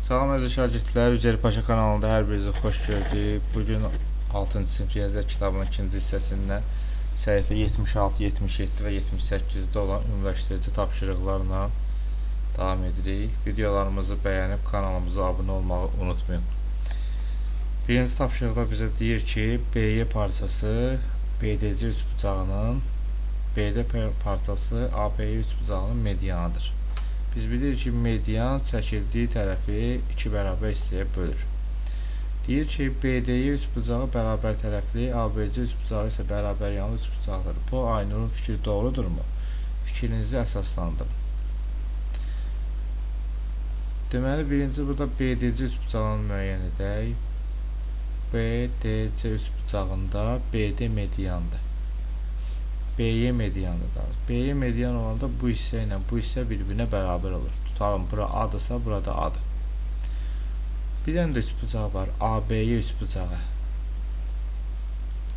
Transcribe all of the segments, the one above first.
Salam əziz şagirdlər, Üzeyir Paşa kanalında hər birinizi xoş gördük. Bugün 6-cı sinif riyaziyyat kitabının ikinci hissəsindən səhifə 76, 77 və 78-də olan ümumiləşdirici tapşırıqlarla davam edirik. Videolarımızı bəyənib kanalımıza abunə olmağı unutmayın. Birinci tapşırıqda bizə deyir ki, BY parçası BDC üçbucağının BD parçası ABY üçbucağının medianıdır. Biz bilirik ki, median çəkildiyi tərəfi iki bərabər hissəyə bölür. Deyir ki, BDY üçbucağı bərabər tərəfli, ABC üçbucağı isə bərabər yanlı üçbucaqdır. Bu, Aynurun fikri doğrudurmu? Fikrinizi əsaslandırın. Deməli, birinci burada BDC üçbucağını müəyyən edək. BDC üçbucağında BD mediandır. BY mediandır da. BY median olanda bu hissə ilə bu hissə bir-birinə bərabər olur. Tutalım, bura A-dırsa, burada A-dır. Bir dənə də üçbucaq var. ABY üçbucağı.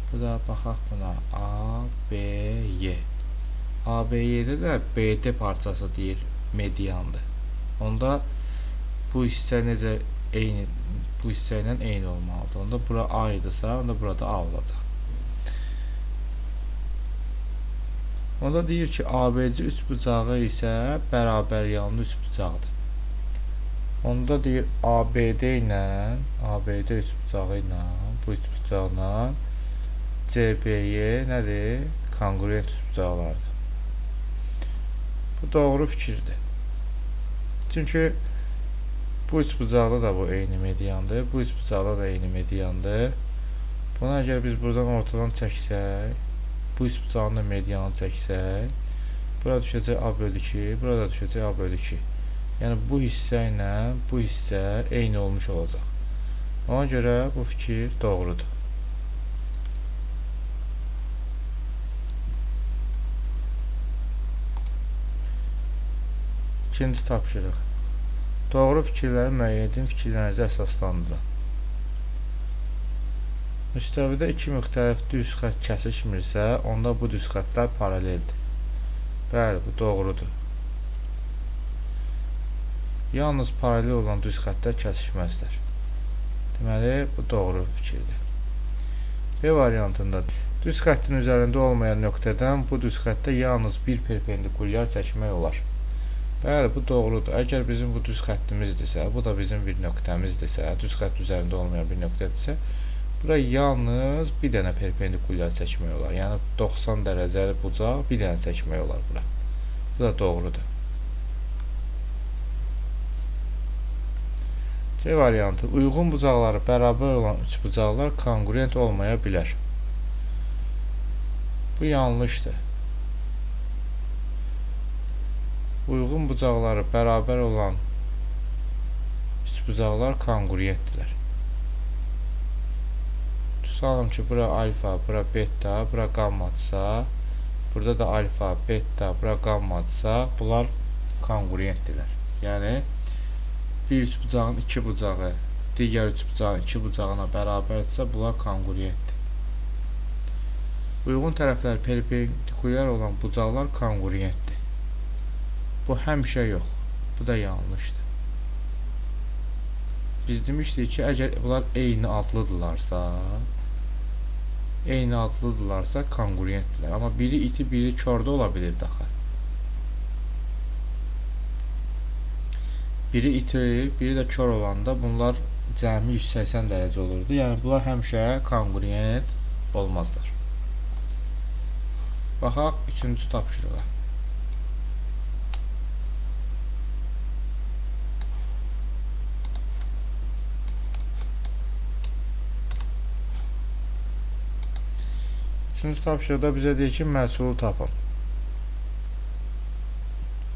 Bu da baxaq buna. ABY. ABY-də də BD parçası deyir mediandır. Onda bu hissə necə eyni, bu hissə ilə eyni olmalıdır. Onda bura A idisə, onda burada A olacaq. Onda deyir ki, ABC üçbucağı isə bərabər yanlı üçbucaqdır. Onda deyir, ABD ilə, ABD üçbucağı ilə, bu üçbucaqla CBY nədir? Konqruent üçbucaqlardır. Bu doğru fikirdir. Çünki bu üçbucaqda da bu eyni mediandır, bu üçbucaqda da eyni mediandır. Buna əgər biz buradan ortadan çəksək, bu üçbucağın da medianı çəksək, bura düşəcək A bölü 2, burada düşəcək A bölü 2. Yəni, bu hissə ilə bu hissə eyni olmuş olacaq. Ona görə bu fikir doğrudur. İkinci tapşırıq. Doğru fikirləri müəyyən edin, fikirlərinizi əsaslandırın. Müstəvidə iki müxtəlif düz xətt kəsişmirsə, onda bu düz xəttlər paraleldir. Bəli, bu doğrudur. Yalnız paralel olan düz xəttlər kəsişməzlər. Deməli, bu doğru fikirdir. B variantında düz xəttin üzərində olmayan nöqtədən bu düz xəttə yalnız bir perpendikulyar çəkmək olar. Bəli, bu doğrudur. Əgər bizim bu düz xəttimizdirsə, bu da bizim bir nöqtəmizdirsə, düz xətt üzərində olmayan bir nöqtədirsə, bura yalnız bir dənə perpendikulyar çəkmək olar. Yəni, 90 dərəcəli bucaq bir dənə çəkmək olar bura. Bu da doğrudur. C variantı. Uyğun bucaqları bərabər olan üçbucaqlar konqruent olmaya bilər. Bu yanlışdır. Uyğun bucaqları bərabər olan üçbucaqlar konqruentdirlər. Tutalım ki, bura alfa, bura beta, bura gammadırsa, burada da alfa, beta, bura gammadırsa, bunlar konqruentdirlər. Yəni, bir üçbucağın iki bucağı digər üçbucağın iki bucağına bərabərdirsə, bunlar konqruentdir. Uyğun tərəflər perpendikulyar olan bucaqlar konqruentdir. Bu həmişə yox. Bu da yanlışdır. Biz demişdik ki, əgər bunlar eyni adlıdırlarsa, konqruentdirlər. Amma biri iti, biri kör də ola bilirdi axı. Biri iti, biri də kör olanda bunlar cəmi 180 dərəcə olurdu. Yəni, bunlar həmişə konqruent olmazlar. Baxaq üçüncü tapşırığa. Üçüncü tapşırıqda bizə deyir ki, məhsulu tapın.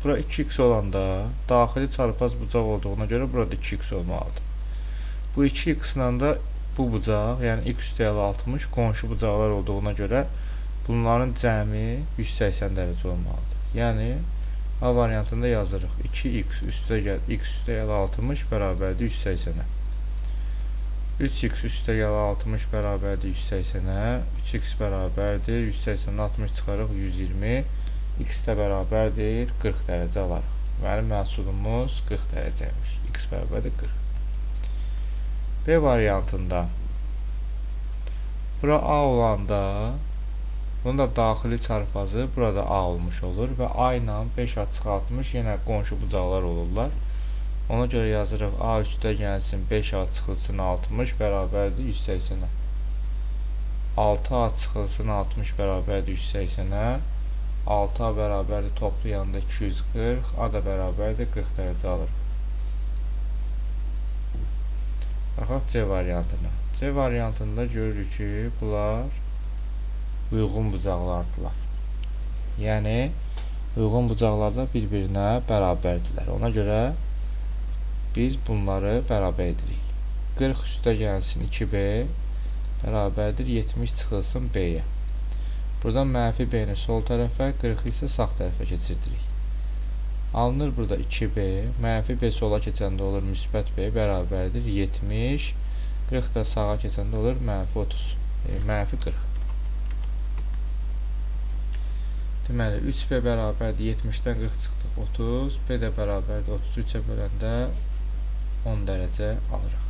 Bura 2x olanda, daxili çarpaz bucaq olduğuna görə burada 2x olmalıdır. Bu 2x ilə də bu bucaq, yəni x üstəgəl 60 qonşu bucaqlar olduğuna görə bunların cəmi 180 dərəcə olmalıdır. Yəni, A variantında yazırıq. 2x üstəgəl x üstəgəl 60 bərabərdir 180-ə. 3x üstəgəl 60 bərabərdir 180-ə, 3x bərabərdir 180-dən 60 çıxarıq 120, x də bərabərdir 40 dərəcə alarıq. Deməli, məhsulumuz 40 dərəcəymiş. X bərabərdir 40. B variantında bura A olanda bunun da daxili çarpazı burada A olmuş olur və A ilə 5A çıx 60 yenə qonşu bucaqlar olurlar. Ona görə yazırıq A üstə gəlsin 5A çıxılsın 60 bərabərdir 180-ə. 6A çıxılsın 60 bərabərdir 180-ə. 6A bərabərdir toplayanda 240, A da bərabərdir 40 dərəcə alırıq. Baxaq C variantına. C variantında görürük ki, bunlar uyğun bucaqlardılar. Yəni, uyğun bucaqlar da bir-birinə bərabərdirlər. Ona görə biz bunları bərabər edirik. 40 üstə gəlsin 2B bərabərdir 70 çıxılsın B-yə. Buradan mənfi B-ni sol tərəfə, 40-ı isə sağ tərəfə keçirdirik. Alınır burada 2B, mənfi B sola keçəndə olur müsbət B bərabərdir 70, 40 da sağa keçəndə olur mənfi 30, mənfi 40. Deməli, 3B bərabərdir 70-dən 40 çıxdıq 30, B də bərabərdir 33-ə böləndə 10 dərəcə alırıq.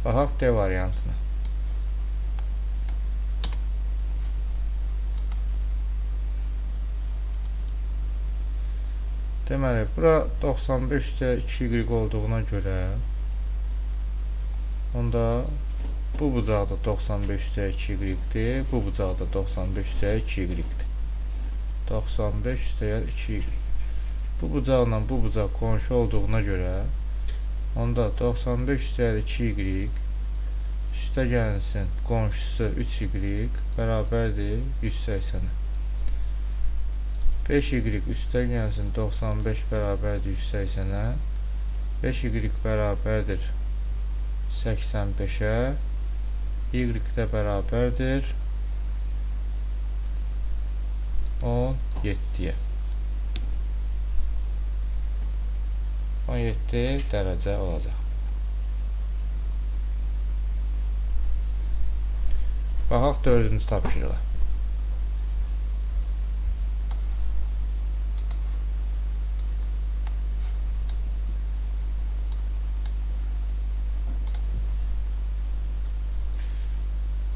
Baxaq D variantına. Deməli, bura 95,2y olduğuna görə onda bu bucaq da 95,2y-dir, bu bucaq da 95,2y-dir. 95,2y. Bu bucaqla bu bucaq qonşu olduğuna görə onda 95,2y üstə gəlsin qonşusu 3y bərabərdir 180-ə. 5y üstə gəlsin 95 bərabərdir 180-ə. 5y bərabərdir 85-ə. Y də bərabərdir 17-yə. 17 dərəcə olacaq. Baxaq 4-cü tapşırığa.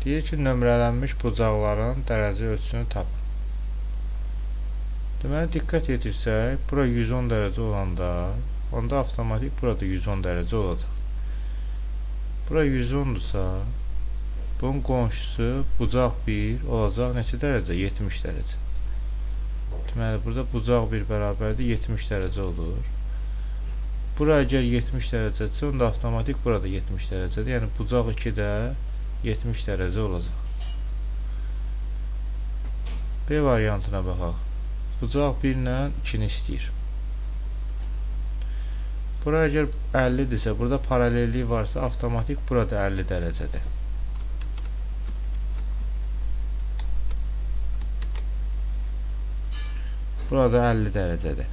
Deyir ki, nömrələnmiş bucaqların dərəcə ölçüsünü tapın. Deməli, diqqət yetirsək, bura 110 dərəcə olanda, onda avtomatik burada 110 dərəcə olacaq. Bura 110-dursa, bunun qonşusu bucaq 1 olacaq neçə dərəcə? 70 dərəcə. Deməli, burada bucaq 1 bərabərdir 70 dərəcə olur. Bura əgər 70 dərəcədirsə, onda avtomatik burada 70 dərəcədir. Yəni, bucaq 2 də 70 dərəcə olacaq. B variantına baxaq. Bucaq 1 ilə 2-ni istəyir. Bura əgər 50-dirsə, burada paralellik varsa, avtomatik burada 50 dərəcədir. Burada 50 dərəcədir.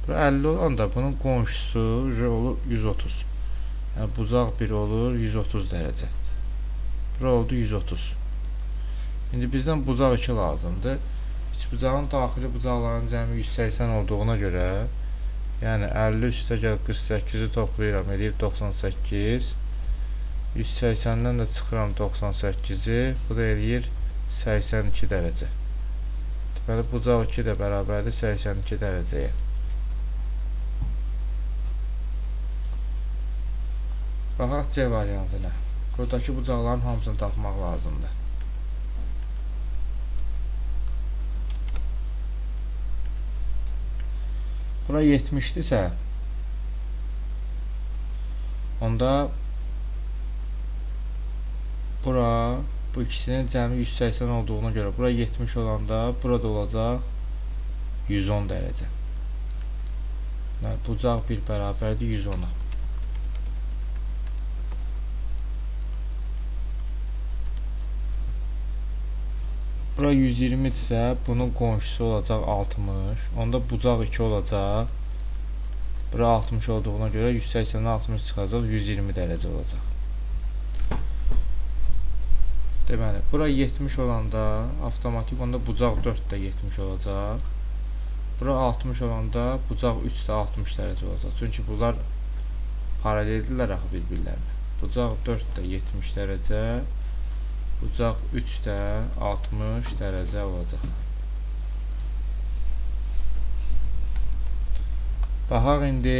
Bura 50 olanda bunun qonşusu olur 130. Yəni, bucaq 1 olur 130 dərəcə. Bura oldu 130. İndi bizdən bucaq 2 lazımdır. Üçbucağın daxili bucaqların cəmi 180 olduğuna görə, yəni 50 üstə gəl 48-i toplayıram, eləyir 98. 180-dən də çıxıram 98-i, bu da eləyir 82 dərəcə. Deməli, bucaq 2 də bərabərdir 82 dərəcəyə. Baxaq C variantına. Buradakı bucaqların hamısını tapmaq lazımdır. Bura 70-dirsə, onda bura, bu ikisinin cəmi 180 olduğuna görə bura 70 olanda burada olacaq 110 dərəcə. Yəni, bucaq 1 bərabərdir 110-a. Bura 120-dirsə, bunun qonşusu olacaq 60. Onda bucaq 2 olacaq. Bura 60 olduğuna görə 180-dən 60 çıxacaq, 120 dərəcə olacaq. Deməli, bura 70 olanda avtomatik onda bucaq 4 də 70 olacaq. Bura 60 olanda bucaq 3 də 60 dərəcə olacaq. Çünki bunlar paraleldirlər axı bir-birlərinə. Bucaq 4 də 70 dərəcə, bucaq 3 də 60 dərəcə olacaq. Baxaq indi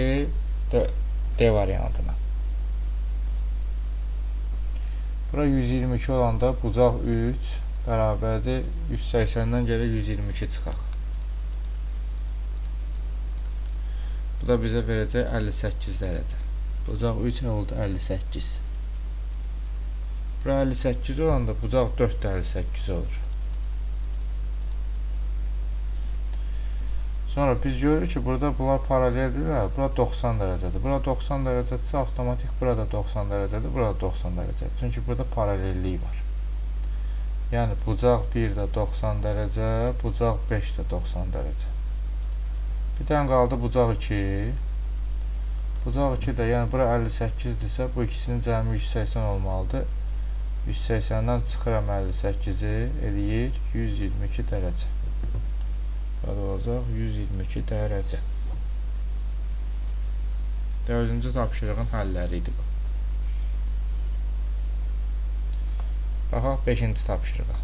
D variantına. Bura 122 olanda bucaq 3 bərabərdir 180-dən gəlir 122 çıxaq. Bu da bizə verəcək 58 dərəcə. Bucaq 3 oldu 58. Bura 58 olanda bucaq 4 də 58 olur. Sonra biz görürük ki, burada bunlar paraleldirlər. Bura 90 dərəcədir. Bura 90 dərəcədirsə, avtomatik burada 90 dərəcədir, burada 90 dərəcədir. Çünki burada paralellik var. Yəni, bucaq 1 də 90 dərəcə, bucaq 5 də 90 dərəcə. Bir dənə qaldı bucaq 2. Bucaq 2 də, yəni bura 58-dirsə, bu ikisinin cəmi 180 olmalıdır. 180-dən çıxıram 58-i, eləyir 122 dərəcə. Burada olacaq 122 dərəcə. Dördüncü tapşırığın həlləri idi bu. Baxaq 5-ci tapşırığa.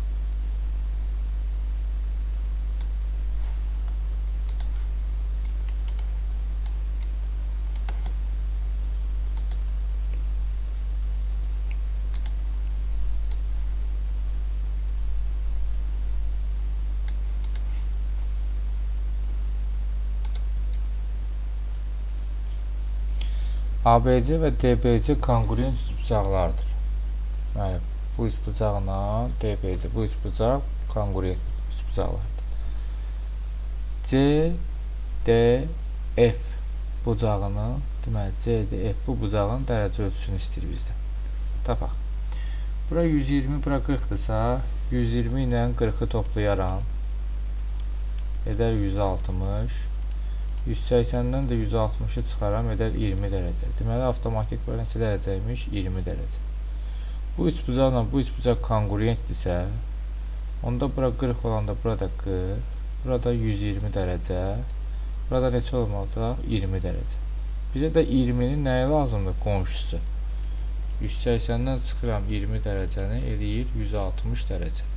ABC və DBC konqruent üçbucaqlardır. Yəni, bu üçbucaqla DBC, bu üçbucaq konqruent üçbucaqlardır. C, D, F bucağını, deməli, C, D, F bu bucağın dərəcə ölçüsünü istəyir bizdən. Tapaq. Bura 120, bura 40-dırsa, 120 ilə 40-ı toplayaram. Edər 160. 180-dən də 160-ı çıxaram, edər 20 dərəcə. Deməli, avtomatik bura neçə dərəcəymiş? 20 dərəcə. Bu üçbucaqla bu üçbucaq konqruentdirsə, onda bura 40 olanda burada 40, burada 120 dərəcə, burada neçə olmalıdır? 20 dərəcə. Bizə də 20-nin nəyi lazımdır? Qonşusu. 180-dən çıxıram 20 dərəcəni, eləyir 160 dərəcə.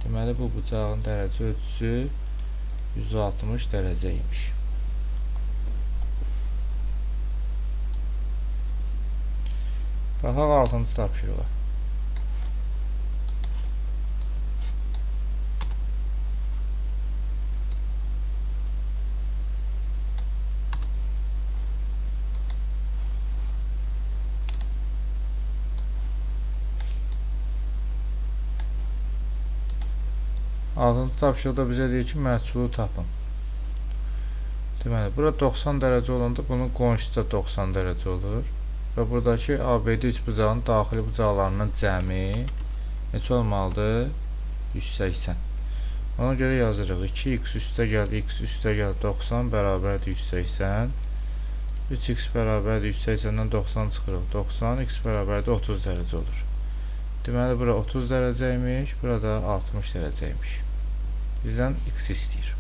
Deməli, bu bucağın dərəcə ölçüsü 160 dərəcə imiş. Baxaq 6-cı tapşırığa. Altıncı tapşırıqda bizə deyir ki, məhsulu tapın. Deməli, bura 90 dərəcə olanda bunun qonşusu da 90 dərəcə olur. Və buradakı ABD üçbucağının daxili bucaqlarının cəmi neçə olmalıdır? 180. Ona görə yazırıq. 2x üstə gəl, x üstə gəl 90 bərabərdir 180. 3x bərabərdir 180-dən 90 çıxırıq. 90, x bərabərdir 30 dərəcə olur. Deməli, bura 30 dərəcə imiş, burada 60 dərəcə imiş. Bizdən x istəyir.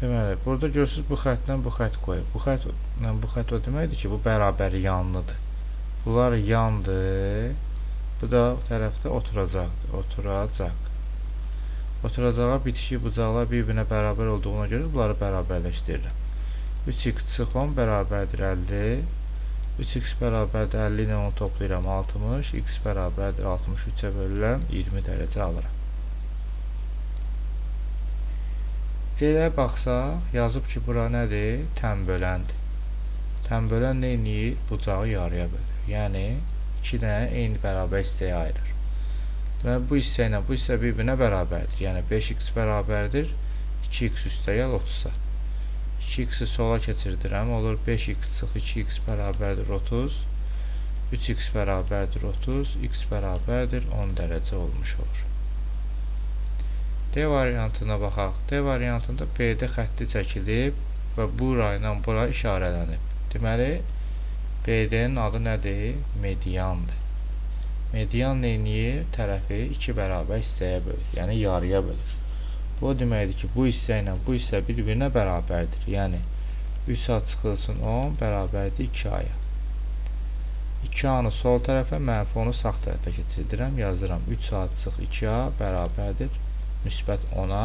Deməli, burada görürsünüz, bu xətlə bu xət qoyub. Bu xətlə bu xət o deməkdir ki, bu bərabər yanlıdır. Bunlar yandır. Bu da tərəfdə oturacaqdır. Oturacaq. Oturacağa bitişik bucaqlar bir-birinə bərabər olduğuna görə bunları bərabərləşdirirəm. 3x çıx 10 bərabərdir 50. 3x bərabərdir 50 ilə 10 toplayıram 60. X bərabərdir 63-ə bölürəm 20 dərəcə alıram. C-yə baxsaq, yazıb ki, bura nədir? Tənböləndir. Tənbölən nə eləyir? Bucağı yarıya bölür. Yəni, iki dənə eyni bərabər hissəyə ayırır. Deməli, bu hissə ilə bu hissə bir-birinə bərabərdir. Yəni, 5x bərabərdir 2x üstə gəl 30-a. 2x-i sola keçirdirəm. Olur 5x çıx 2x bərabərdir 30. 3x bərabərdir 30. X bərabərdir 10 dərəcə olmuş olur. D variantına baxaq. D variantında BD xətti çəkilib və bura ilə bura işarələnib. Deməli, BD-nin adı nədir? Mediandır. Median nə eləyir? Tərəfi iki bərabər hissəyə bölür. Yəni, yarıya bölür. Bu o deməkdir ki, bu hissə ilə bu hissə bir-birinə bərabərdir. Yəni, 3A çıxılsın 10 bərabərdir 2A-ya. 2A-nı sol tərəfə, mənfi 10-u sağ tərəfə keçirdirəm. Yazıram 3A çıx 2A bərabərdir müsbət 10-a.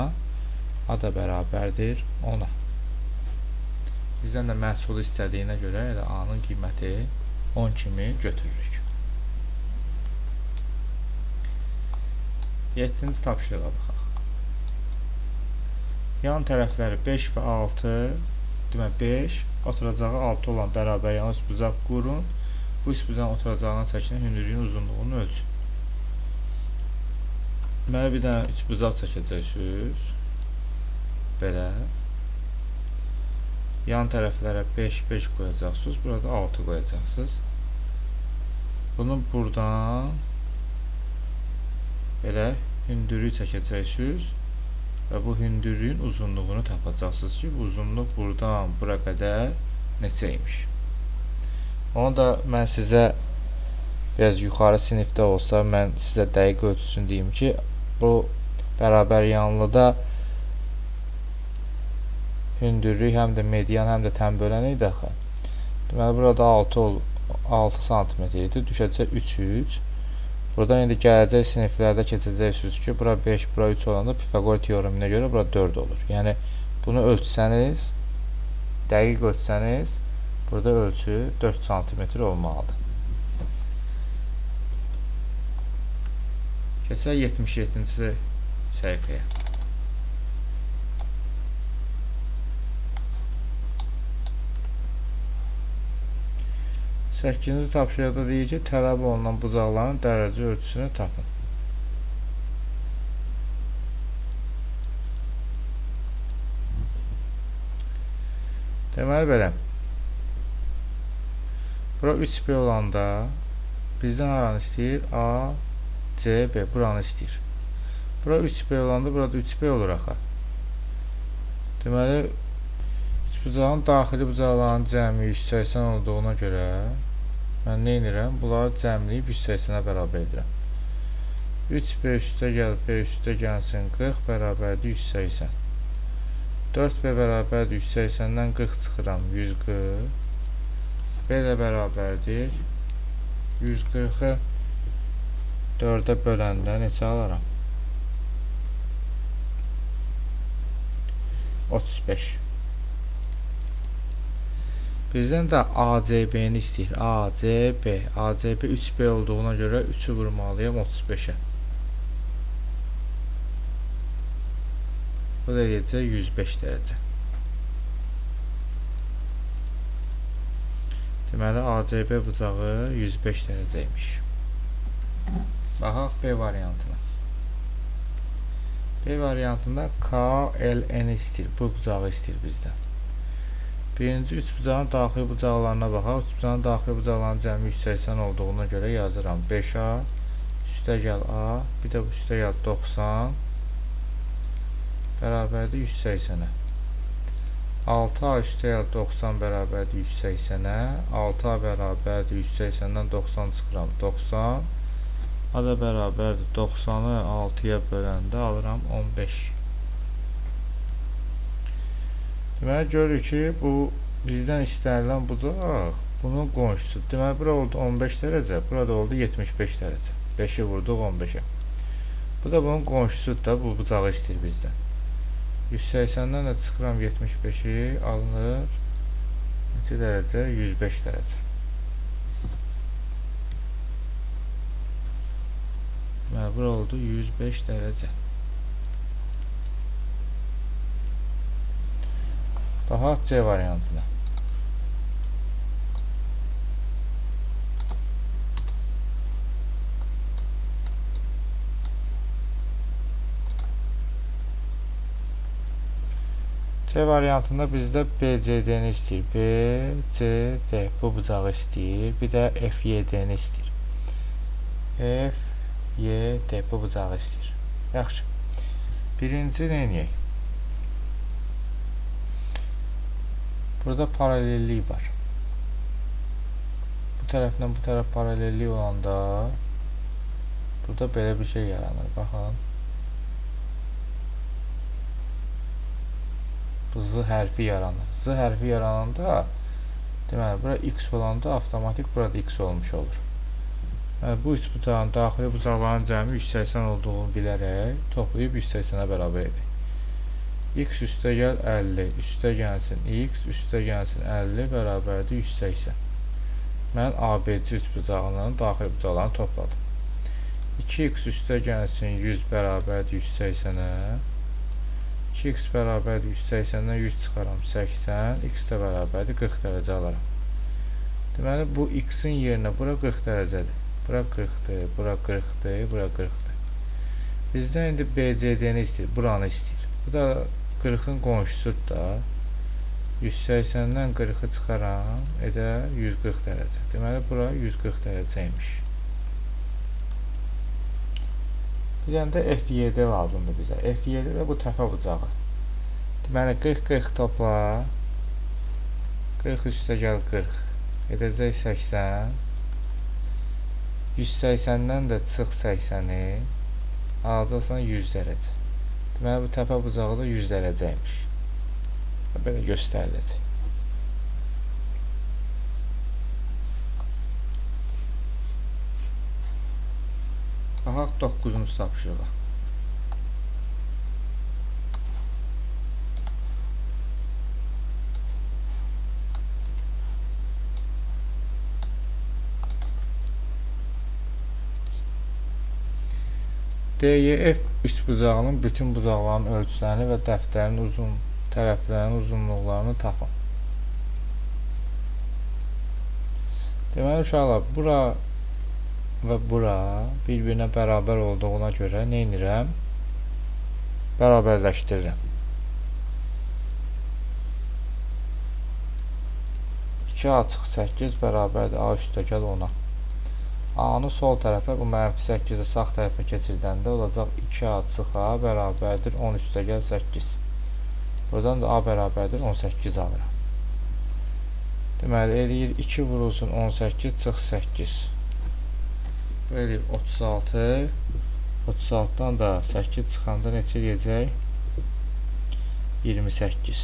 A da bərabərdir 10-a. Bizdən də məhsulu istədiyinə görə elə A-nın qiyməti 10 kimi götürürük. 7-ci tapşırığa baxaq. Yan tərəfləri 5 və 6, demək 5, oturacağı 6 olan bərabər yan üçbucaq qurun. Bu üçbucağın oturacağına çəkilən hündürlüyün uzunluğunu ölçün. Deməli, bir dənə üçbucaq çəkəcəksiniz. Belə. Yan tərəflərə 5, 5 qoyacaqsınız. Burada 6 qoyacaqsınız. Bunu buradan belə hündürlük çəkəcəksiniz. Və bu hündürlüyün uzunluğunu tapacaqsınız ki, bu uzunluq buradan bura qədər neçə imiş. Onu da mən sizə biraz yuxarı sinifdə olsa, mən sizə dəqiq ölçüsünü deyim ki, bu bərabər yanlıda hündürlük həm də median, həm də tənbölən idi axı. Deməli, burada 6 sm idi, düşəcək 3, 3. Buradan indi gələcək siniflərdə keçəcəksiniz ki, bura 5, bura 3 olanda Pifaqor teoreminə görə bura 4 olur. Yəni, bunu ölçsəniz, dəqiq ölçsəniz, burada ölçü 4 sm olmalıdır. Keçək 77-ci səhifəyə. Səkkizinci tapşırıqda deyir ki, tələb olunan bucaqların dərəcə ölçüsünü tapın. Deməli belə. Bura 3B olanda bizdən haranı istəyir? A, C, B. Buranı istəyir. Bura 3B olanda burada 3B olur axı. Deməli, üçbucağın daxili bucaqlarının cəmi 180 olduğuna görə mən nə edirəm? Bunları cəmləyib 180-ə bərabər edirəm. 3B üstə gəl, B üstə gəlsin 40 bərabərdir 180. 4B bərabərdir 180-dən 40 çıxıram 140. B də bərabərdir 140-ı 4-ə böləndə neçə alaram? 35. Bizdən də ACB-ni istəyir. ACB. ACB 3B olduğuna görə 3-ü vurmalıyam 35-ə. Bu da eləyəcək 105 dərəcə. Deməli, ACB bucağı 105 dərəcə imiş. Baxaq B variantına. B variantında KLN istəyir. Bu bucağı istəyir bizdən. Birinci üçbucağın daxili bucaqlarına baxaq. Üçbucağın daxili bucaqlarının cəmi 180 olduğuna görə yazıram. 5A, üstə gəl A, bir də bu üstə gəl 90 bərabərdir 180-ə. 6A üstə gəl 90 bərabərdir 180-ə. 6A bərabərdir 180-dən 90 çıxıram. 90. A da bərabərdir 90-ı 6-ya böləndə alıram 15. Deməli, görürük ki, bu bizdən istənilən bucaq bunun qonşusudur. Deməli, bura oldu 15 dərəcə, burada oldu 75 dərəcə. 5-i vurduq 15-ə. Bu da bunun qonşusudur da, bu bucağı istəyir bizdən. 180-dən də çıxıram 75-i, alınır neçə dərəcə? 105 dərəcə. Deməli, bura oldu 105 dərəcə. Baxaq C variantına. C variantında bizdə BCD-ni istəyir. BCD bu bucağı istəyir. Bir də FYD-ni istəyir. FYD bu bucağı istəyir. Yaxşı. Birinci nə edək? Burada paralellik var. Bu tərəfdən bu tərəf paralellik olanda burada belə bir şey yaranır. Baxın. Bu Z hərfi yaranır. Z hərfi yarananda, deməli, bura X olanda avtomatik burada X olmuş olur. Yəni, bu üçbucağın daxili bucaqların cəmi 180 olduğunu bilərək toplayıb 180-ə bərabər edir. X üstə gəl 50, üstə gəlsin X, üstə gəlsin 50 bərabərdir 180. Mən ABC üçbucağının daxili bucaqlarını topladım. 2x üstə gəlsin 100 bərabərdir 180-ə. 2x bərabərdir 180-dən 100 çıxaram 80, x də bərabərdir 40 dərəcə alaram. Deməli, bu x-in yerinə bura 40 dərəcədir. Bura 40-dır, bura 40-dır, bura 40-dır. Bizdən indi BCD-ni istəyir, buranı istəyir. Bu da 40-ın qonşusudur da. 180-dən 40-ı çıxaram, edər 140 dərəcə. Deməli, bura 140 dərəcə imiş. Bir dənə də FYD lazımdır bizə. FYD də bu təpə bucağı. Deməli, 40-40 topla. 40 üstə gəl 40. Edəcək 80. 180-dən də çıx 80-i, alacaqsan 100 dərəcə. Deməli, bu təpə bucağı da 100 dərəcə imiş. Belə göstəriləcək. Baxaq 9-cu tapşırığa. DEF üçbucağının bütün bucaqlarının ölçülərini və dəftərin uzun tərəflərinin uzunluqlarını tapın. Deməli, uşaqlar, bura və bura bir-birinə bərabər olduğuna görə nə edirəm? Bərabərləşdirirəm. 2A çıx 8 bərabərdir A üstə gəl 10-a. A-nı sol tərəfə, bu mənfi 8-i sağ tərəfə keçirdəndə olacaq 2A çıx A bərabərdir 10 üstə gəl 8. Buradan da A bərabərdir 18 alıram. Deməli, eləyir 2 vurulsun 18 çıx 8. Bu eləyir 36. 36-dan da 8 çıxanda neçə eləyəcək? 28.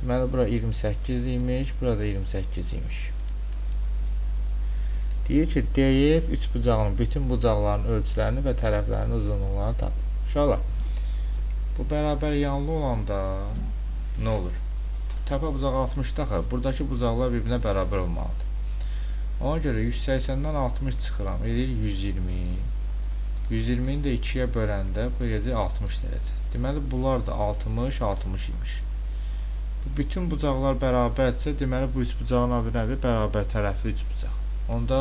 Deməli, bura 28 imiş, burada 28 imiş. Deyir ki, DEF üçbucağının bütün bucaqlarının ölçülərini və tərəflərinin uzunluqlarını tapın. Uşaqlar, bu bərabər yanlı olanda nə olur? Təpə bucağı 60-da axı, buradakı bucaqlar bir-birinə bərabər olmalıdır. Ona görə 180-dən 60 çıxıram, eləyir 120. 120-ni də 2-yə böləndə bu eləyəcək 60 dərəcə. Deməli, bunlar da 60, 60 imiş. Bu bütün bucaqlar bərabərdirsə, deməli, bu üçbucağın adı nədir? Bərabər tərəfli üçbucaq. Onda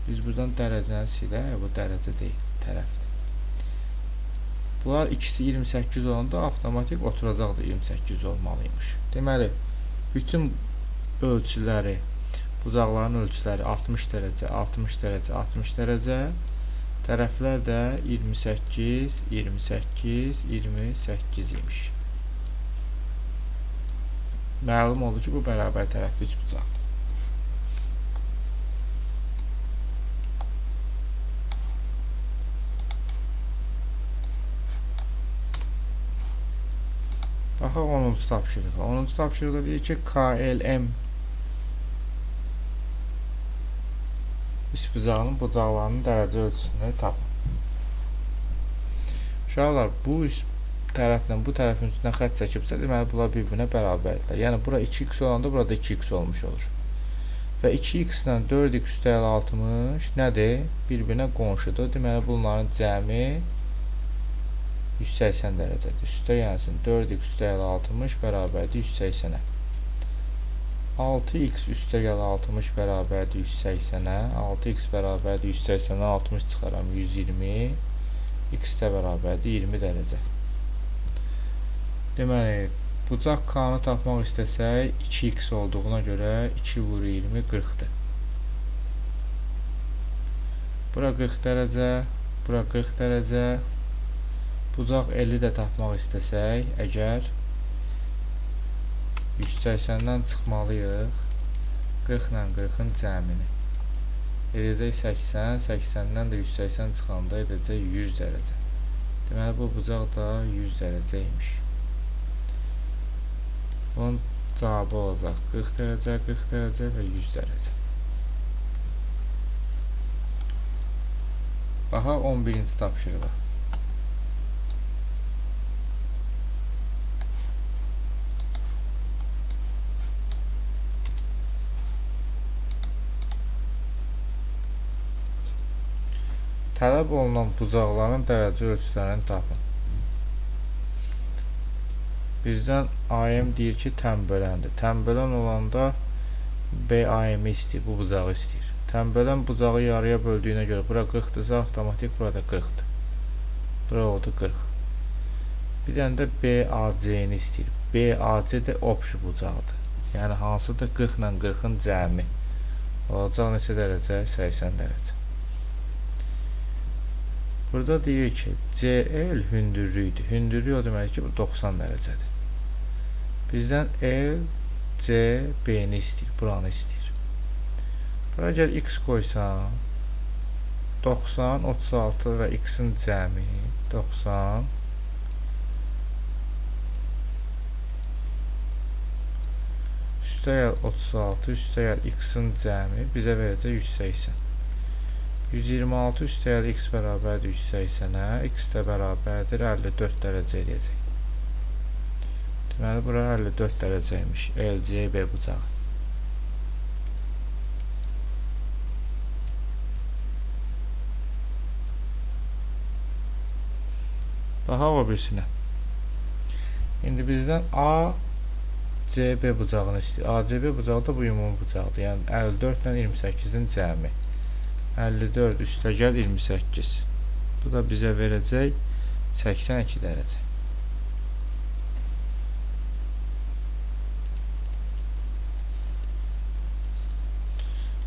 biz buradan dərəcəni silək, bu dərəcə deyil, tərəfdir. Bunlar ikisi 28 olanda avtomatik oturacaq da 28 olmalıymış. Deməli, bütün ölçüləri, bucaqların ölçüləri 60 dərəcə, 60 dərəcə, 60 dərəcə, tərəflər də 28, 28, 28 imiş. Məlum oldu ki, bu bərabər tərəfli üçbucaqdır. Baxaq 10-cu tapşırığa. 10-cu tapşırıqda deyir ki, KLM üçbucağının bucaqlarının dərəcə ölçüsünü tapın. Uşaqlar, bu tərəflə bu tərəfin üstünə xətt çəkibsə, deməli, bunlar bir-birinə bərabərdirlər. Yəni, bura 2x olanda burada 2x olmuş olur. Və 2x ilə 4x üstəl 60 nədir? Bir-birinə qonşudur. Deməli, bunların cəmi 180 dərəcədir. Üstə gəlsin 4x üstəl 60 bərabərdir 180-ə. 6x üstə gəl 60 bərabərdir 180-ə. 6x bərabərdir 180-ə 60 çıxaram 120. X də bərabərdir 20 dərəcə. Deməli, bucaq K-nı tapmaq istəsək 2x olduğuna görə 2 vur 20 40-dır. Bura 40 dərəcə, bura 40 dərəcə. Bucaq L-i də tapmaq istəsək, əgər 180-dən çıxmalıyıq 40 ilə 40-ın cəmini. Edəcək 80, 80-dən də 180 çıxanda edəcək 100 dərəcə. Deməli, bu bucaq da 100 dərəcə imiş. Bunun cavabı olacaq 40 dərəcə, 40 dərəcə və 100 dərəcə. Baxaq 11-ci tapşırığa. Tələb olunan bucaqların dərəcə ölçülərini tapın. Bizdən AM deyir ki, tənböləndir. Tənbölən olanda BAM-i istəyir, bu bucağı istəyir. Tənbölən bucağı yarıya böldüyünə görə bura 40-dırsa, avtomatik burada 40-dır. Bura oldu 40. Bir dənə də BAC-ni istəyir. BAC də opşu bucağıdır. Yəni, hansıdır 40 ilə 40-ın cəmi. Olacaq neçə dərəcə? 80 dərəcə. Burada deyir ki, CL hündürlükdür. Hündürlük o deməkdir ki, bu 90 dərəcədir. Bizdən L, C, B-ni istəyir, buranı istəyir. Bura əgər X qoysam, 90, 36 və X-in cəmi 90, üstəgəl 36, üstəgəl X-in cəmi bizə verəcək 180. 126 üstəgəl x bərabərdir 180-ə, x də bərabərdir 54 dərəcə eləyəcək. Deməli, bura 54 dərəcəymiş LCB bucağı. Baxaq o birisinə. İndi bizdən ACB bucağını istəyir. ACB bucağı da bu ümumi bucaqdır. Yəni 54 ilə 28-in cəmi. 54 üstəgəl 28. Bu da bizə verəcək 82 dərəcə.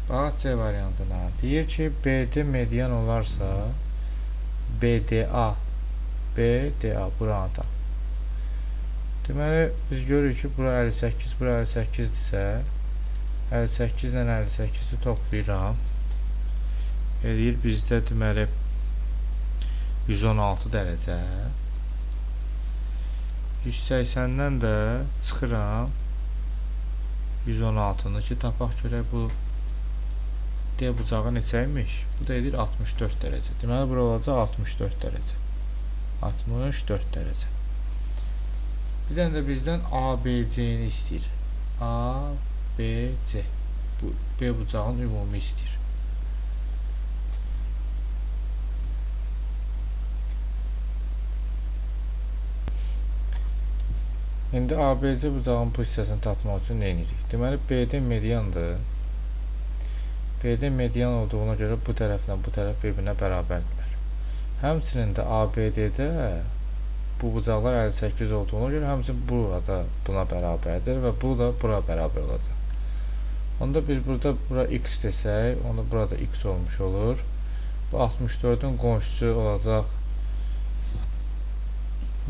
Baxaq C variantına. Deyir ki, BD median olarsa BDA, BDA buranı tap. Deməli, biz görürük ki, bura 58, bura 58-dirsə, 58 ilə 58-i toplayıram. Eləyir bizdə deməli 116 dərəcə. 180-dən də çıxıram 116-nı ki, tapaq görək bu D bucağı neçə imiş? Bu da edir 64 dərəcə. Deməli, bura olacaq 64 dərəcə. 64 dərəcə. Bir dənə də bizdən ABC-ni istəyir. ABC. Bu B bucağın ümumi istəyir. İndi ABC bucağın bu hissəsini tapmaq üçün nə edirik? Deməli, BD mediandır. BD median olduğuna görə bu tərəflə bu tərəf bir-birinə bərabərdirlər. Həmçinin də ABD-də bu bucaqlar 58 olduğuna görə həmçinin burada buna bərabərdir və bu da bura bərabər olacaq. Onda biz burada bura x desək, onda burada x olmuş olur. Bu 64-ün qonşusu olacaq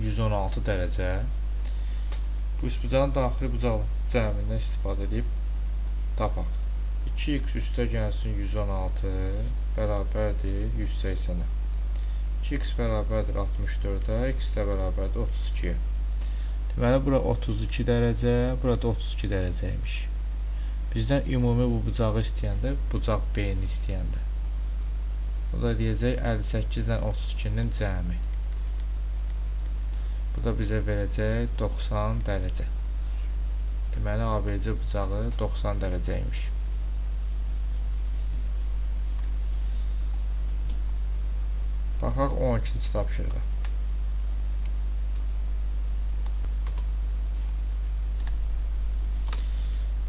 116 dərəcə. Bu üstbucağın daxili bucaq cəmindən istifadə edib tapaq. 2x üstə gəlsin 116 bərabərdir 180-ə. 2x bərabərdir 64-ə, x də bərabərdir 32-yə. Deməli, bura 32 dərəcə, burada 32 dərəcə imiş. Bizdən ümumi bu bucağı istəyəndə, bucaq B-ni istəyəndə. O da deyəcək 58 ilə 32-nin cəmi. Bu da bizə verəcək 90 dərəcə. Deməli, ABC bucağı 90 dərəcə imiş. Baxaq 12-ci tapşırığa.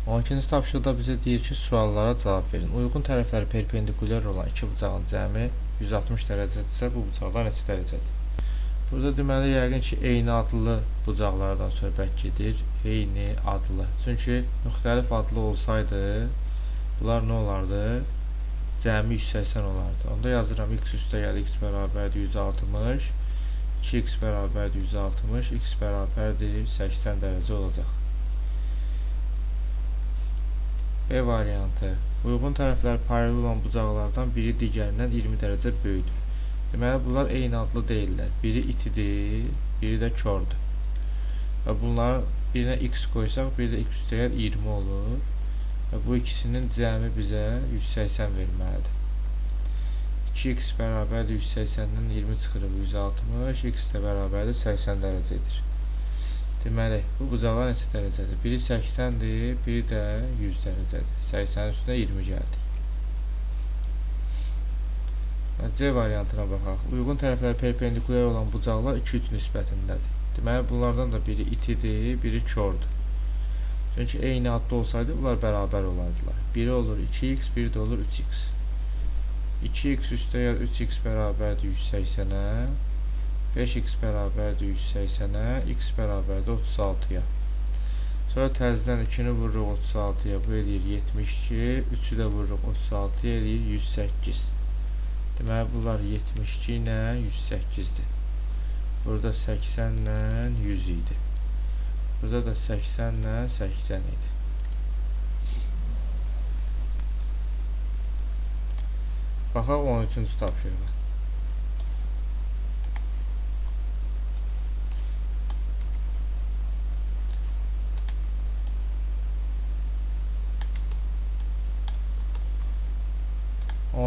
12-ci tapşırıqda bizə deyir ki, suallara cavab verin. Uyğun tərəfləri perpendikulyar olan iki bucağın cəmi 160 dərəcədirsə, bu bucaqlar neçə dərəcədir? Burada deməli, yəqin ki, eyni adlı bucaqlardan söhbət gedir. Eyni adlı. Çünki müxtəlif adlı olsaydı, bunlar nə olardı? Cəmi 180 olardı. Onda yazıram, x üstəgəl x bərabərdir 160, 2x bərabərdir 160, x bərabərdir 80 dərəcə olacaq. B variantı. Uyğun tərəflər paralel olan bucaqlardan biri digərindən 20 dərəcə böyükdür. Deməli, bunlar eyni adlı deyillər. Biri itidir, biri də kordur. Və bunların birinə x qoysaq, biri də x üstəgəl 20 olur. Və bu ikisinin cəmi bizə 180 verməlidir. 2x bərabərdir 180-dən 20 çıxırıq 160, x də bərabərdir 80 dərəcə edir. Deməli, bu bucaqlar neçə dərəcədir? Biri 80-dir, biri də 100 dərəcədir. 80-in üstünə 20 gəldi. C variantına baxaq. Uyğun tərəfləri perpendikulyar olan bucaqlar 2-3 nisbətindədir. Deməli, bunlardan da biri itidir, biri kordur. Çünki eyni adda olsaydı, bunlar bərabər olardılar. Biri olur 2x, biri də olur 3x. 2x üstəgəl 3x bərabərdir 180-ə, 5x bərabərdir 180-ə, x bərabərdir 36-ya. Sonra təzədən 2-ni vururuq 36-ya, bu eləyir 72, 3-ü də vururuq 36-ya, eləyir 108. Deməli, bunlar 72 ilə 108-dir. Burada 80 ilə 100 idi. Burada da 80 ilə 80 idi. Baxaq 13-cü tapşırığa.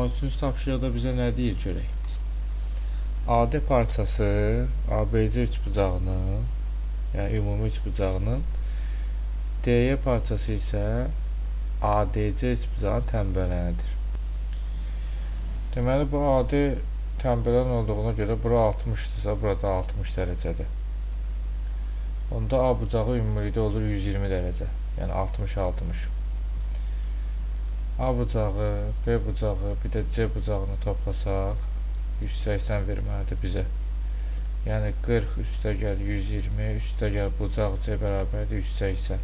13-cü tapşırıqda bizə nə deyir görək? AD parçası ABC üçbucağının, yəni ümumi üçbucağının, DE parçası isə ADC üçbucağının tənbələnidir. Deməli, bu AD tənbələn olduğuna görə bura 60-dırsa, burada 60 dərəcədir. Onda A bucağı ümumilikdə olur 120 dərəcə, yəni 60-60. A bucağı, B bucağı, bir də C bucağını toplasaq 180 verməlidir bizə. Yəni 40 üstəgəl 120 üstəgəl bucaq C bərabərdir 180.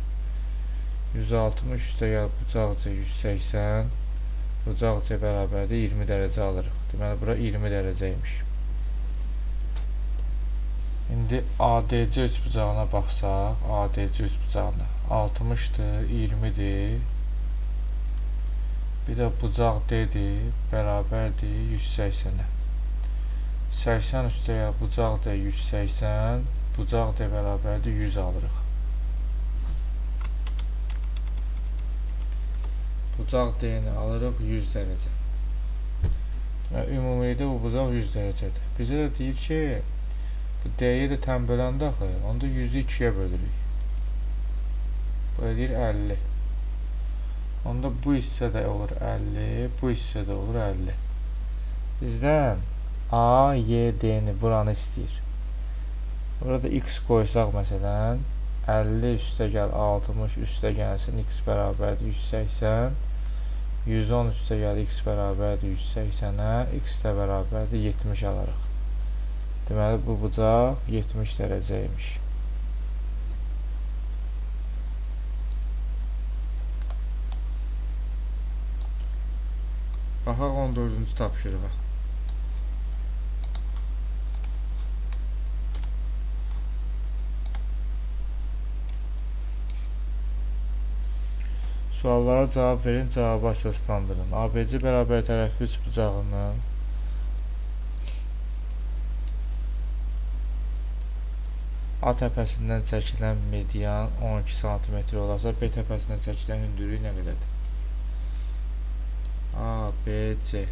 160 üstəgəl bucaq C 180, bucaq C bərabərdir 20 dərəcə alırıq. Deməli, bura 20 dərəcə imiş. İndi ADC üçbucağına baxsaq, ADC üçbucağına 60-dır, 20-dir. Bir də bucaq D-dir, bərabərdir 180-ə. 80 üstəgəl bucaq D 180, bucaq D bərabərdir 100 alırıq. Bucaq D-ni alırıq 100 dərəcə. Ümumilikdə bu bucaq 100 dərəcədir. Bizə də deyir ki, bu D-yə də tənbələndi axı, onda 100-ü 2-yə bölürük. Bu edir 50. Onda bu hissə də olur 50, bu hissə də olur 50. Bizdən A, Y, D-ni buranı istəyir. Burada X qoysaq məsələn, 50 üstəgəl 60 üstəgəlsin X bərabərdir 180, 110 üstəgəl X bərabərdir 180-ə, X də bərabərdir 70 alarıq. Deməli, bu bucaq 70 dərəcə imiş. Baxaq 14-cü tapşırığa. Suallara cavab verin, cavabı əsaslandırın. ABC bərabər tərəfli üçbucağının A təpəsindən çəkilən median 12 sm olarsa, B təpəsindən çəkilən hündürlük nə qədərdir? A, B, C.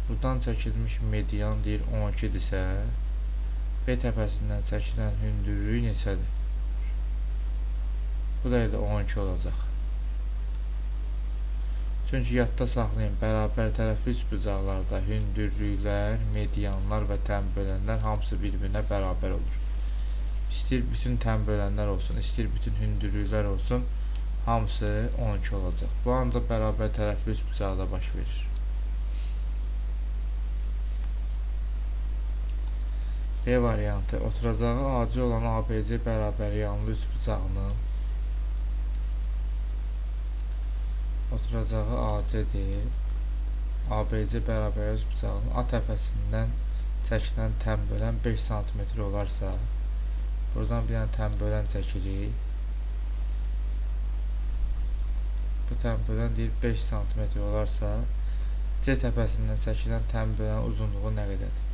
Buradan çəkilmiş median deyir 12-dirsə, B təpəsindən çəkilən hündürlüyü neçədir? Bu da 12 olacaq. Çünki yadda saxlayın, bərabər tərəfli üçbucaqlarda hündürlüklər, medianlar və tənbölənlər hamısı bir-birinə bərabər olur. İstəyir bütün tənbölənlər olsun, istəyir bütün hündürlüklər olsun, hamısı 12 olacaq. Bu ancaq bərabər tərəfli üçbucaqda baş verir. B variantı. Oturacağı AC olan ABC bərabər yanlı üçbucağının oturacağı AC-dir. ABC bərabər üçbucağının A təpəsindən çəkilən tənbölən 5 sm olarsa, buradan bir dənə tənbölən çəkirik. Bu tənbölən deyir 5 sm olarsa, C təpəsindən çəkilən tənbölənin uzunluğu nə qədərdir?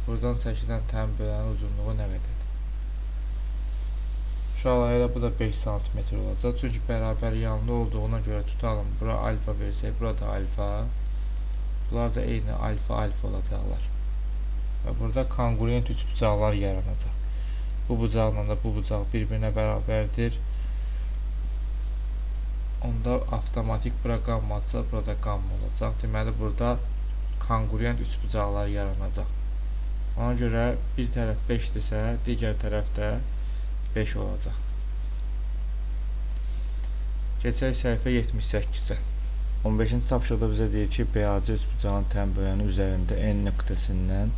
Buradan çəkilən tənbölənin uzunluğu nə qədərdir? Uşaqlar, elə bu da 5 cm olacaq. Çünki bərabər yanlı olduğuna görə tutalım. Bura alfa versək, burada alfa. Bunlar da eyni alfa-alfa olacaqlar. Və burada konqruent üçbucaqlar yaranacaq. Bu bucaqla da bu bucaq bir-birinə bərabərdir. Onda avtomatik bura qammadsa, burada qamma olacaq. Deməli, burada konqruent üçbucaqlar yaranacaq. Ona görə bir tərəf 5-dirsə, digər tərəf də 5 olacaq. Keçək səhifə 78-ə. 15-ci tapşırıqda bizə deyir ki, BAC üçbucağın tənböləni üzərində N nöqtəsindən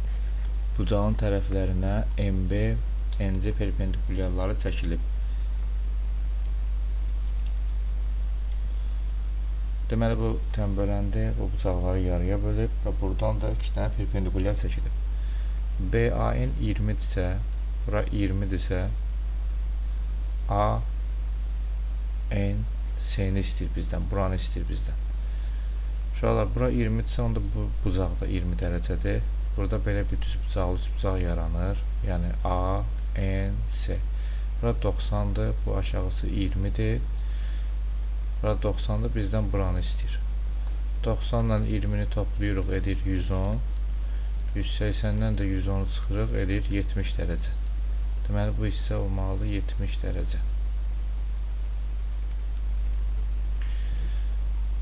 bucağın tərəflərinə MB, NC perpendikulyarları çəkilib. Deməli, bu tənböləndir, bu bucaqları yarıya bölüb və buradan da 2 dənə perpendikulyar çəkilib. BAN 20-dirsə, bura 20-dirsə, A, N, C-ni istəyir bizdən, buranı istəyir bizdən. Uşaqlar, bura 20-dirsə, onda bu bucaq da 20 dərəcədir. Burada belə bir düz bucaqlı üçbucaq yaranır. Yəni A, N, C. Bura 90-dır, bu aşağısı 20-dir. Bura 90-dır, bizdən buranı istəyir. 90 ilə 20-ni toplayırıq, edir 110. 180-dən də 110-u çıxırıq, edir 70 dərəcə. Deməli, bu hissə olmalıdır 70 dərəcə.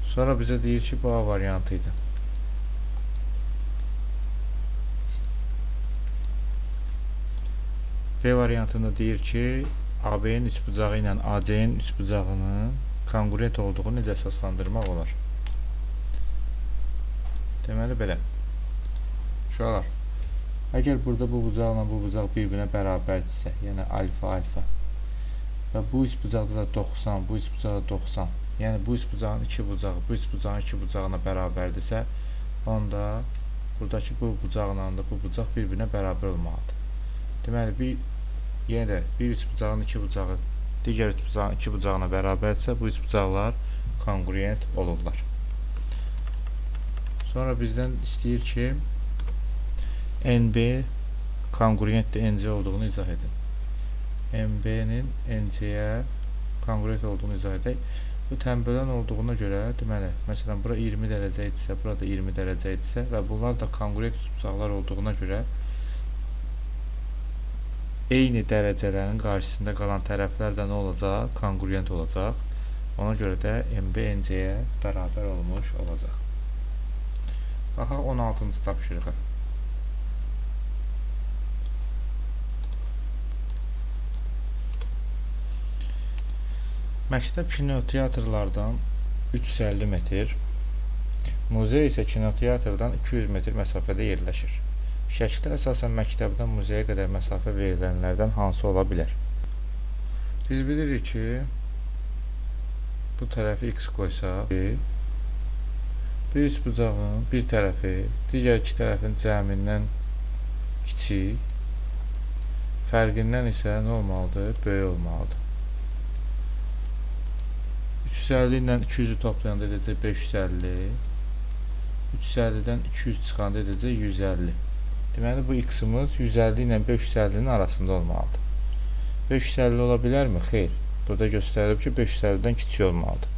Sonra bizə deyir ki, bu A variantı idi. B variantında deyir ki, AB-nin üçbucağı ilə AC-nin üçbucağının konqruent olduğunu necə əsaslandırmaq olar? Deməli, belə. Uşaqlar, əgər burada bu bucaqla bu bucaq bir-birinə bərabərdirsə, yəni alfa-alfa və bu üçbucaqda da 90, bu üçbucaqda 90, yəni bu üçbucağın iki bucağı, bu üçbucağın iki bucağına bərabərdirsə, onda buradakı bu bucaqla da bu bucaq bir-birinə bərabər olmalıdır. Deməli, yenə də bir üçbucağın iki bucağı digər üçbucağın iki bucağına bərabərdirsə, bu üçbucaqlar konqruent olurlar. Sonra bizdən istəyir ki, NB konqruentdir NC olduğunu izah edin. NB-nin NC-yə konqruent olduğunu izah edək. Bu tənbölən olduğuna görə, deməli, məsələn, bura 20 dərəcə idisə, burada 20 dərəcə idisə və bunlar da konqruent üçbucaqlar olduğuna görə eyni dərəcələrin qarşısında qalan tərəflər də nə olacaq? Konqruent olacaq. Ona görə də MB NC-yə bərabər olmuş olacaq. Baxaq 16-cı tapşırığa. Məktəb kinoteatrlardan 350 metr, muzey isə kinoteatrdan 200 metr məsafədə yerləşir. Şəkildə əsasən məktəbdən muzeyə qədər məsafə verilənlərdən hansı ola bilər? Biz bilirik ki, bu tərəfi x qoysaq, bir üçbucağın bir tərəfi digər iki tərəfin cəmindən kiçik, fərqindən isə nə olmalıdır? Böyük olmalıdır. 350 ilə 200-ü toplayanda edəcək 550, 350-dən 200 çıxanda edəcək 150. Deməli, bu x-imiz 150 ilə 550-nin arasında olmalıdır. 550 ola bilərmi? Xeyr. Burada göstərilib ki, 550-dən kiçik olmalıdır.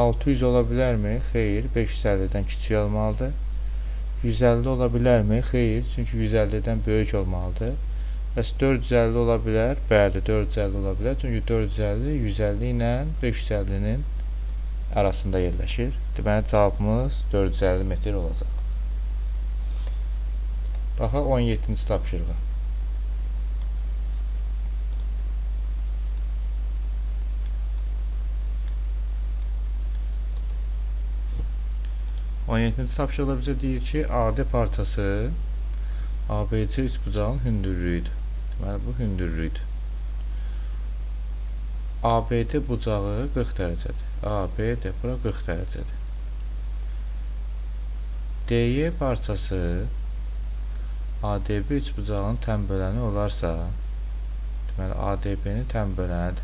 600 ola bilərmi? Xeyr, 550-dən kiçik olmalıdır. 150 ola bilərmi? Xeyr, çünki 150-dən böyük olmalıdır. Bəs 450 ola bilər? Bəli, 450 ola bilər. Çünki 450, 150 ilə 550-nin arasında yerləşir. Deməli, cavabımız 450 metr olacaq. Baxaq 17-ci tapşırığa. On yedinci tapşırıqda bizə deyir ki, AD parçası ABC üçbucağın hündürlüyüdür. Deməli, bu hündürlüyüdür. ABD bucağı 40 dərəcədir. ABD bura 40 dərəcədir. DY parçası ADB üçbucağının tənböləni olarsa, deməli, ADB-nin tənbölənidir.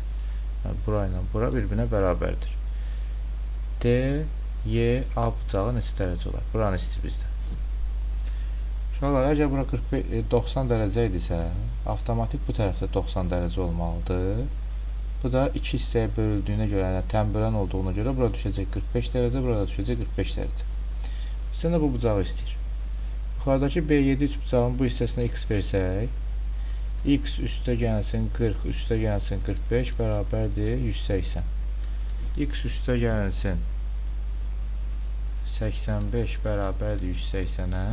Yəni, bura ilə bura bir-birinə bərabərdir. D, Y, A bucağı neçə dərəcə olar? Buranı istəyir bizdən. Uşaqlar, əgər bura 90 dərəcə idisə, avtomatik bu tərəfdə 90 dərəcə olmalıdır. Bu da iki hissəyə bölüldüyünə görə, yəni tənbölən olduğuna görə bura düşəcək 45 dərəcə, burada düşəcək 45 dərəcə. Bizdən də bu bucağı istəyir. Yuxarıdakı B7 üçbucağın bu hissəsinə x versək, x üstə gəlsin 40, üstə gəlsin 45 bərabərdir 180. X üstə gəlsin 85 bərabərdir 180-ə.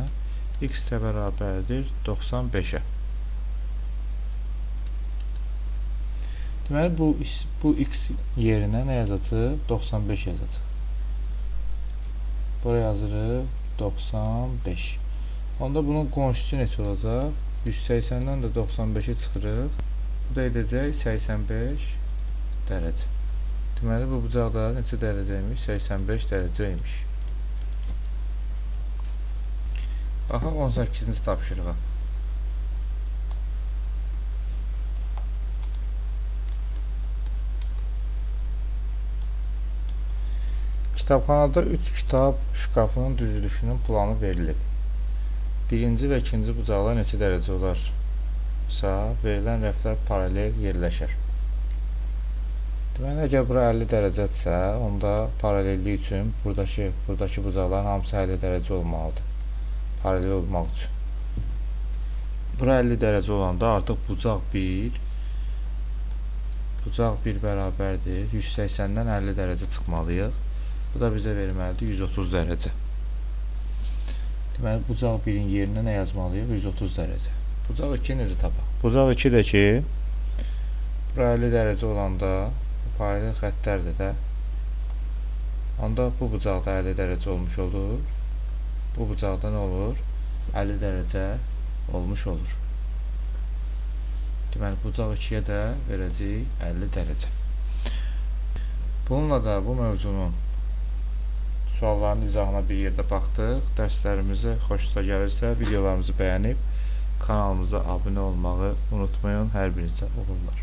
X də bərabərdir 95-ə. Deməli, bu x yerinə nə yazacaq? 95 yazacaq. Buraya yazırıq 95. Onda bunun qonşusu neçə olacaq? 180-dən də 95-i çıxırıq. Bu da edəcək 85 dərəcə. Deməli, bu bucaq da neçə dərəcə imiş? 85 dərəcə imiş. Baxaq 18-ci tapşırığa. Kitabxanada 3 kitab şkafının düzülüşünün planı verilib. Birinci və ikinci bucaqlar neçə dərəcə olarsa, verilən rəflər paralel yerləşər. Deməli, əgər bura 50 dərəcədirsə, onda paralellik üçün buradakı bucaqların hamısı 50 dərəcə olmalıdır. Paralel olmaq üçün. Bura 50 dərəcə olanda artıq bucaq 1, bucaq 1 bərabərdir. 180-dən 50 dərəcə çıxmalıyıq. Bu da bizə verməlidir 130 dərəcə. Deməli, bucaq 1-in yerinə nə yazmalıyıq? 130 dərəcə. Bucaq 2 necə tapaq? Bucaq 2 də ki, bura 50 dərəcə olanda paralel xəttlərdir də. Onda bu bucaqda 50 dərəcə olmuş olur. Bu bucaqda nə olur? 50 dərəcə olmuş olur. Deməli, bucaq 2-yə də verəcəyik 50 dərəcə. Bununla da bu mövzunun sualların izahına bir yerdə baxdıq. Dərslərimizi xoşunuza gəlirsə, videolarımızı bəyənib kanalımıza abunə olmağı unutmayın. Hər birinizə uğurlar.